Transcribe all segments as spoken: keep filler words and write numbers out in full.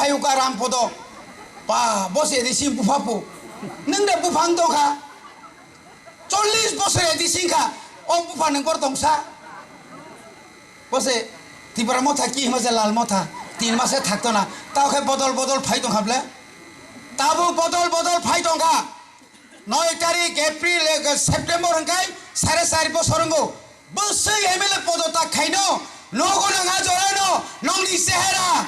Ayuka Rampodo. Pa, bo se di sim bupha pu. Nung de bupha wng tongkha. Chollis bosor di singkha. O bupha nung kor tongsa. Bo se Tipra Motha ki hima se Lal Motha. Tin mase thakto na. Tao khe bodol bodol phai tongkha ble. Tabuk bodol bodol phai tongkha. Noi tarik April, eh, September hwnkhe sare sari bosor wngo. Bwswk M L A podotyag khaino, nogo nang a jorano, nongni chehera.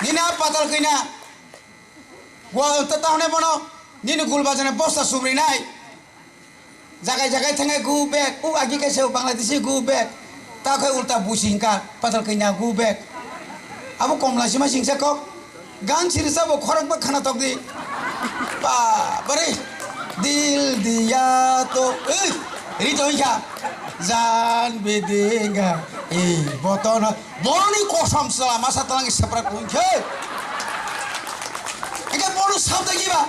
Nini a patal kina. Wa ta tahne bono, nini gul bajane bosta subrinai. Jagai jagai thangwi go back. O agi kaisa Bangladeshi go back. Ta khai ulta busi hingka patal kanya go back. Abo komla sima singsa kok. Gan sirsa bo khorok ba khana tok di. Ba bare dil diya to. Ei, ri to hingka. Jan bedinga. Ei, botono. Boni kosom sala masa talangi sapra kunkhe. Eke bono sabda giba.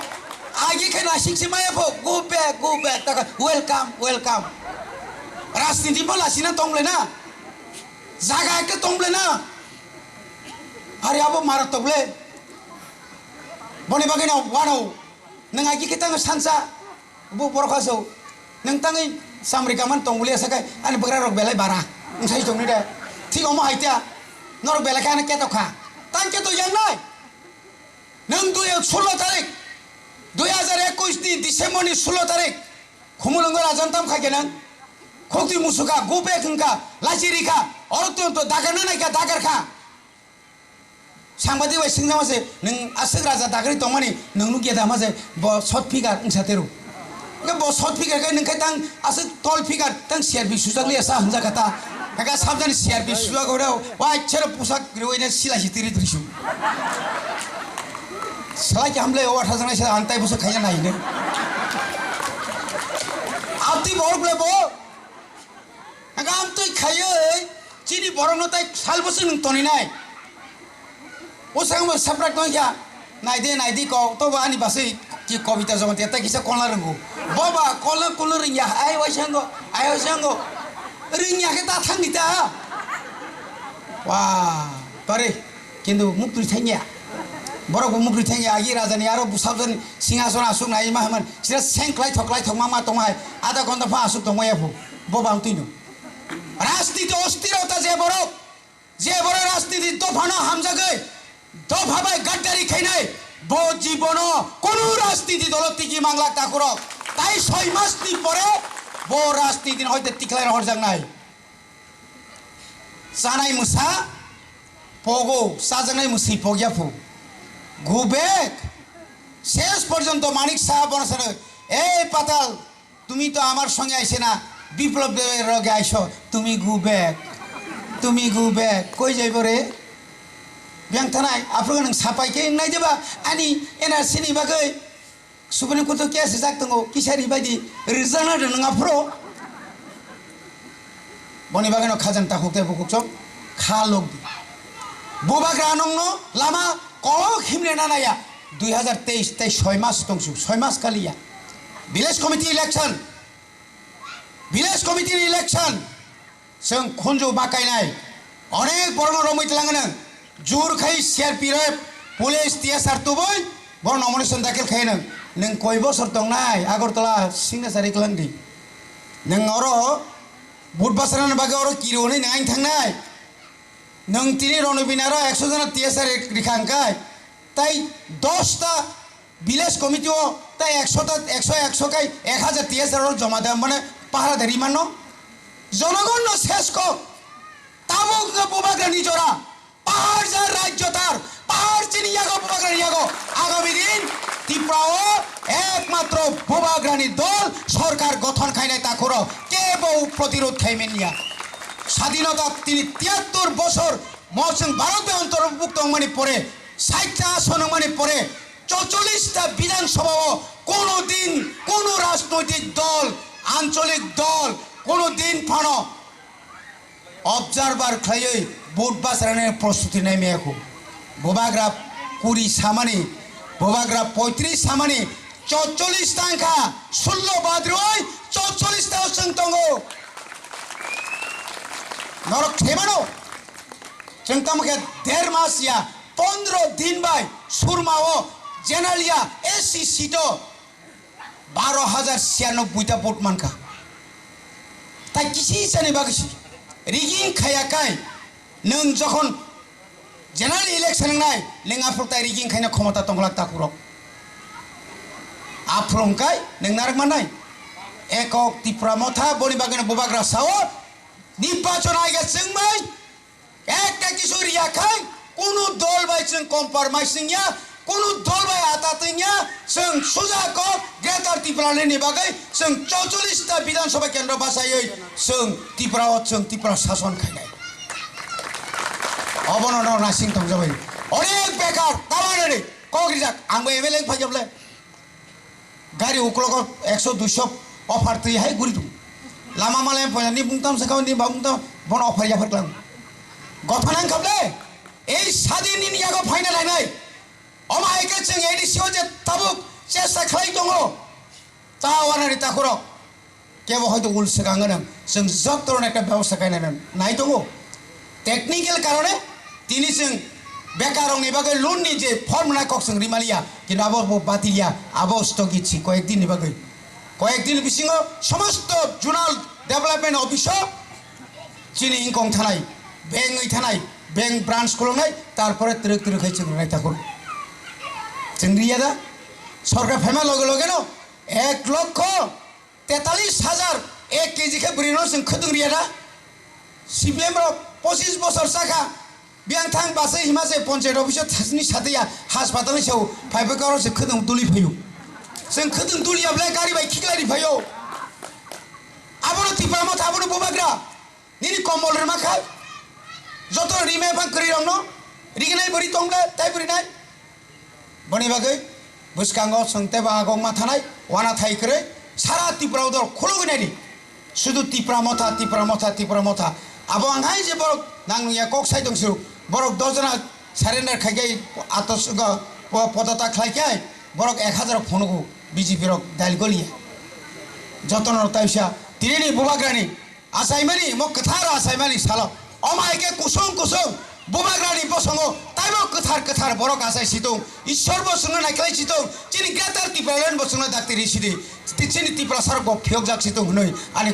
Agi khe nasing si maya pho, go back, go back. Taka, welcome, welcome. Rajniti bo lasina tong ble na. Jaga ekta tong ble na. Hari abo mara tong ble. Boni bagwi na wano. Nang agi khe tang sansa. Bu borok haso. Nang tangwi samri kaman tong ble sakai. Ani bagra rok belai bara. Ngsai tong ni de. Thik omo haitia. Norok belai khe ani keto kha. Tang keto yang nai. Nwng dui, sullo tarik, dui hajar ekush ni December ni sullo tarik, Khumulwngo rajan tam khai khe nwng, khokti musuka, go back wngkha, lachi rikha, oro tun to dagar na naikha, dagar kha. Sangbadik bai swngjama se, nwng aswk raja dagari tongmani, nwng nukya da ma se, bo short figure wngsa teru. Hwnkhe bo short figure khe nwng khe tang aswk tall figure tang C R P sujak liya sa hwnjak kha ta. Hwnkhe sabjani C R P sujak hwreo, wai chero pusak riwai ne sila si tiri tiri su. Salai khe hamle o atha janai sa antai busa khaina nai ne. Abti borok le bo. Hwnkhe amtwi khaiwi chini borokno tai sal busa nwng toni nai. O sakma saprak tong kha, naidi, naidi kok, tobo ani basui ki Kobita Jamatia tai kisa kolna rwngo. Boba, kolna kulno rwngya, ai waisa wngo, ai waisa wngo. Rwngya khe ta thangdi ta. Wa, tore, kintu muktwi thangya. Borok bo muktwi thangya, agi rajani aro bwsajoni singhason asuk nai ma hwnmani. Sira seng klai thok, klai thok ma ma tongma hai. Adha ghonta pha asuk tongma yaphu. Boba ang twino. Rajniti osthirota je borok. Je borok rajniti dophano hamjagwi, dopha bai gaddari khainai, bo jibono kunu rajniti dolo tigi manglak takhurok. Tai soi mas ni pore bo rajniti ni hoite tikhlai rohorjaknai. Chanai mwsa pogo, chajaknai mwswi pogya phu. Go back. Ses porjonto Manik Saha bono sano, "Ei Patal, তুমি তো আমার সঙ্গে আইছে না, বিপ্লব দেবের লগে আইছো, তুমি গু ব্যাক, তুমি গু ব্যাক।" কই যাইব রে? ব্যাংক থানায়, আফ্রিকা নং সাপাই কে নাই দেবা, আনি এনআরসি নি বাগৈ, সুপ্রিম কোর্ট কে আছে যাক তঙ্গো, কিসারি বাদি, রিজানা রে নং Afro. Boni bagwi no khajang takhuk tei bukhuk chok kha lok di. Bubagra nongno lama kok himne nanaya. Dui hajar teis tei soi mas tongsu, soi mas kaliya. Village committee election, village committee election, chwng khunju bakainai. Onek borokno romwi tlangnang. Jur khai C R P F, police, T S R tubui, bo nomination dakhil khai nang. Nang koi bosor tongnai, Agartala, signature iklang di. Nang oro, vote basarani bagwi oro kiri hwnwi nang aing thangnai. Nang tini Roni Binaro ekso jona T S R rik-, rikha hwnkhe, tai dosta village committee o tai ekso ta, ekso, ekso kai ek hajar T S R oro joma de, mane pahara de rimano. Jonogon no ses kok, tabuk wngkha bubagrani jora. Pahar ja rajyo tar, pahar chini yago bubagrani yago. Agami din Tripura o ekmatro bubagrani dol sorkar gothon khainai takhuro kebo protirod khaimaniya. Sadinota tini tiyattor bosor mosong Bharat be ontorbhukto wngmani pore, saita ason wngmani pore, chocholish ta Bidhan Sabha o kono din kono rajnoitik dol, ancholik dol kono din phano observer khlaiwi vote basarani prostuti naimaya khu. Bubagra kuri samani, bubagra poitris samani, chotcholish tangkha, sullo badroi chotcholish ta chwng tongo. Norok themano, Chwng tamo khe der mas ya pondro din bai Surma o general ya S C seat o baro hajar siyanoboi ta vote mankha. Tai kisi sani bagwi si rigging khaya kai nwng jokhon general election wngnai nwng aphuru tai rigging khaina khomota tongglak takhurok. Aphuru hwnkhe nwng narwk mannai ekok Tipra Motha boni bagwino bubagra sao nirbachon aiga chwngbai ekta kisu riya khai kunu dol bai chwng compromise wngya, kunu dol bai ata twngya, chwng suja kok Greater Tipraland ni bagwi chwng chorchollis ta Bidhan Sabha kendro bachaiwi chwng Tripura o chwng Tripura sason khainai. Obono no nasing tongjabai. Onek bekar tamani kok rijak ang bo M L A wng phaijable. Gari uklogo ekso duiso offer twi hai guri tongo. Lama malai poisa ni bungtam sakha ni ba bungtam bono offer yapher klang. Gotha nang khable ei sadin ni yago phaina lainai. Omo hai khe chwng A D C o je tabuk chesta khlai tongo. Ta wanani takhurok. Kebo hoito ul swkang gwnang, chwng jotono ekta bebosta khainai nai tongo. Technical karone tini chwng bekarrokni bagwi loan ni je form na kok chwng rimaliya, kintu abo bo batiliya, abo stogit si koyek din ni bagwi. Koyek din bisingo somosto zonal development office o chini ingkong thanai, bank wi thanai, bank branch khulungnai, tarpore twrwk twrwk khai chwng rwnai takhur. Chwng riya da? Sorkar phaima loge loge no ek lokho tetalis hajar ek K G khe bwrwino chwng khwtwng riya da? C P M rok pochis bosor chakha, biyang thang base hima se ponchayat office o thasni sataya haspatal ni sao phaibai karo se khwtwng tuli phaio. Chwng khwtwng tuliya ble gari bai khiklai ri phaio. Abono Tipra Motha, abono bubagra. Nini komol rwma khai, joto rima ephang kwrwi rokno rignai bwrwi tong le tai bwrwi nai. Boni bagwi bwskango chwng teibo agok ma thanai, wana thai kwrwi sara Tripura o dol khulugwi nai di. Sudu Tipra Motha, Tipra Motha, Tipra Motha. Abo ang hai je borok nang ya kok sai tong su, borok dos jona surrender khai khai atos go po-, podata khlai khai borok ek hajar phonugo B J P rok dal goliya. Jotono taisa tini ni bubagrani achaimani, mo kwthar achaimani salo. Omo hai khe kusung kusung bubagrani bosongo taibo kwthar kwthar borok achai situng. Ishwar bo chwngno naikhlai situng. Chini Greater Tipraland bo chwngno dakti ri sidi. Ti-, chini Tiprasa rok bo phiyokjak situng hwnwi ani